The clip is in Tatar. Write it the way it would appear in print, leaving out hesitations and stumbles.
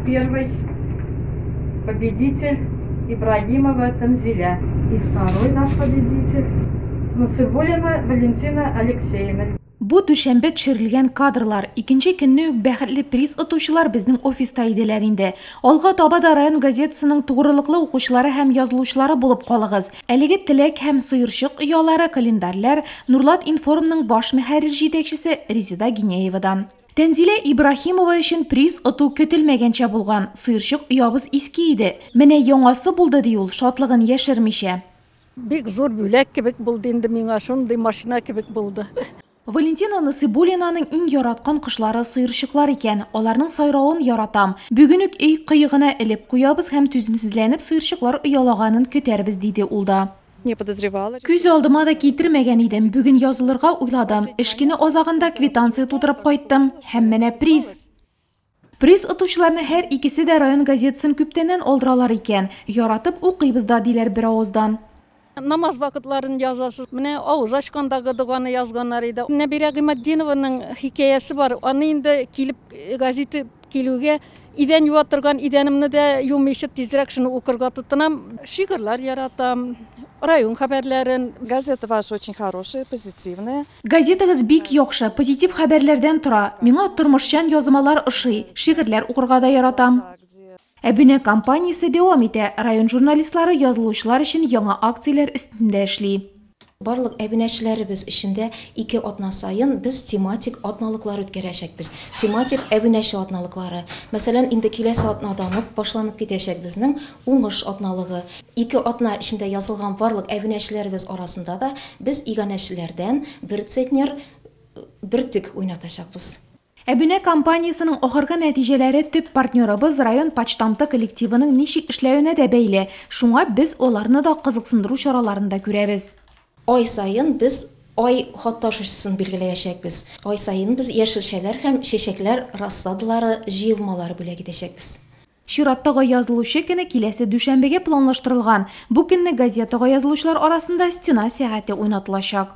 Первый победитель Ибрагимова Танзиля. И второй наш победитель Насыбулина Валентина Алексеевна. Бу дүшәмбе төшерелгән кадрлар. Икенче көнне үк бәхетле приз отучылар безнең офиста иделәр инде. Алга таба да район газетасының тугрылыклы укучылары һәм язылучылары булып калыгыз. Әлеге теләк һәм сыерчык оялары, календарьләр Нурлат информның баш мөхәррир җитәкчесе Резеда Гинеевадан. Тәнзилә Ибраһимова өчен приз оту көтелмәгәнчә булган. Сыерчык оябыз иске иде. Менә яңасы булды, ди ул, шатлыгын яшермичә. Бик зур бүләк кебек булды инде миңа, шундый машина кебек булды. Валентина Насыйбуллинаның иң яраткан кошлары сыерчыклар икән. Аларның сайравын яратам. Бүген үк өй кыегына элеп куябыз һәм түземсезләнеп сыерчыклар оялаганын көтәрбез, диде ул да. Не подозревала. Күз алдыма да китермәгән идем. Бүген язылырга уйладым. Эш көне азагында квитанция тутырып кайттым. Һәм менә приз. Приз отучыларны һәр икесе дә район газетасын күптәннән алдыралар икән. Яратып укыйбыз да, диләр бер авыздан. Намаз вакытларын язасыз. Менә авыз ачкандагы доганы язганнар иде. Нәбирә Гыйматдинованың хикәясе бар. Аны инде килеп газета килүгә идән юа торган идәнемне дә юмыйча тизрәк шуны укырга тотынам. Шигырьләр яратам, район хәбәрләрен. Газета ваша очень хорошая, позитивная. Газетагыз бик яхшы, позитив хәбәрләрдән тора. Миңа тормышчан язмалар ошый, шигырьләр укырга да яратам. Әбүнә кампаниясе дәвам итә. Район журналистлары язылучылар өчен яңа акцияләр өстендә эшли. Барлык әбүнәчеләребез өчен дә 2 атна саен без тематик атналыклар үткәрәчәкбез. Тематик әбүнәче атналыклары. Мәсәлән, инде киләсе атнадан ук башланып китәчәк безнең уңыш атналыгы. 2 атна эчендә язылган барлык әбүнәчеләребез арасында да без иганәчеләрдән 1 центнер бөртек уйнатачакбыз. Әбүнә кампаниясенең ахыргы нәтиҗәләре төп партнерыбыз район почтамты коллективының ничек эшләвенә дә бәйле. Шуңа без аларны да кызыксындыру чараларын да күрәбез. Ай саен без ай хат ташучысын билгеләячәкбез. Ай саен без яшелчәләр һәм чәчәкләр рассадалары җыелмалары бүләк итәчәкбез. Чираттагы язылучы көне киләсе дүшәмбегә планлаштырылган. Бу көнне газетага язылучылар арасында стена сәгате уйнатылачак.